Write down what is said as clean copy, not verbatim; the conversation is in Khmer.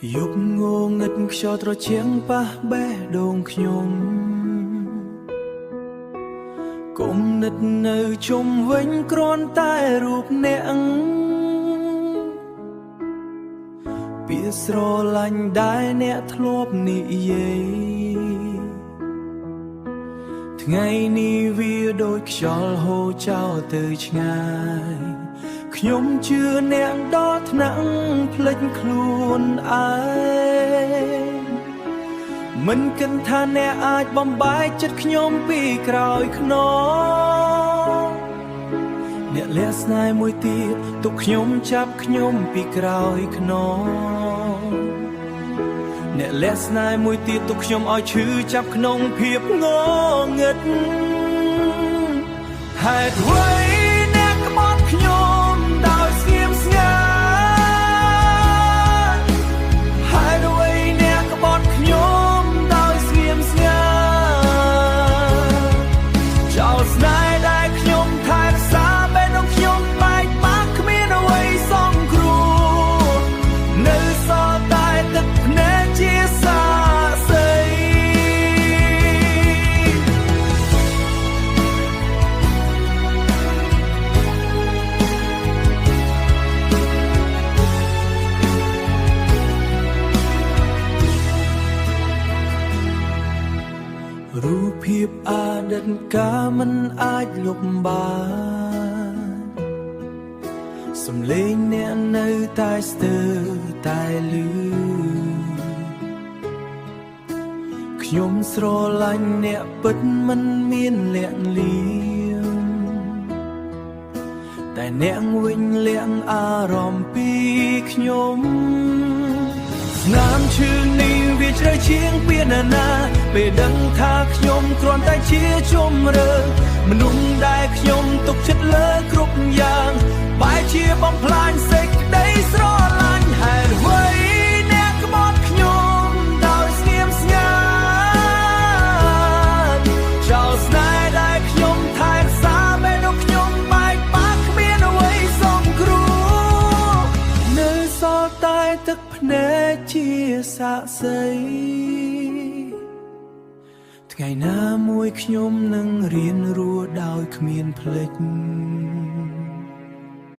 យប់ងងឹតខ្យល់ត្រជាក់ប៉ះបេះដូងខ្ញុំគុំនឹកនៅជុំវិញគ្រាន់តែរូបអ្នកពាក្យស្រឡាញ់ដែលអ្នកធ្លាប់និយាយថ្ងៃនេះវាដូចខ្យល់ហូរចោលទៅឆ្ងាយខ្ញុំជឿអ្នកដល់ថ្នាក់ភ្លេចខ្លួនឯងមិនគិតថាអ្នកអាចបំបែកចិត្តខ្ញុំពីក្រោយខ្នងអ្នកលះស្នេហ៍មួយទៀតទុកខ្ញុំចាប់ខ្ញុំពីក្រោយខ្នងអ្នកលះស្នេហ៍មួយទៀតទុកខ្ញុំឲ្យឈឺចាប់ក្នុងភាពងងឹតហេតុអ្វីអ្នកក្បត់ខ្ញុំដោយស្ងៀមស្ងាត់ហេតុអ្វីអ្នកក្បត់ខ្ញុំដោយស្ងៀមស្ងាត់ចោលស្នេហ៍ដែលខ្ញុំថែរក្សាពេលនោះខ្ញុំបែកបាក់គ្មានអ្វីសង្គ្រោះនៅសល់តែទឹកភ្នែកជាសាក្សី រូបភាពអតីតកាលមិនអាចលុបបានសំឡេងអ្នកនៅតែស្ទើរតែលឺខ្ញុំស្រឡាញ់អ្នកពិតមិនមានលាក់លៀមតែអ្នកវិញលាក់អារម្មណ៍ពីខ្ញុំស្នាមឈឺនេះវាជ្រៅជាងពីណាណាពេលដឹងថាខ្ញុំគ្រាន់តែជាជំរឿមនុស្សដែលខ្ញុំទុកចិត្តលើគ្រប់យ៉ាងបែរជាបំផ្លាញសេចក្តីស្រឡាញ់ហេតុអ្វីអ្នកក្បត់ខ្ញុំដោយស្ងៀមស្ងាត់ចោលស្នេហ៍ដែលខ្ញុំថែរក្សាពេលនោះខ្ញុំបែកបាក់គ្មានអ្វីសង្គ្រោះនៅសល់តែទឹកភ្នែកជាសាក្សីថ្ងៃណាមួយខ្ញុំនឹងរៀនរស់ដោយគ្មានភ្លេច។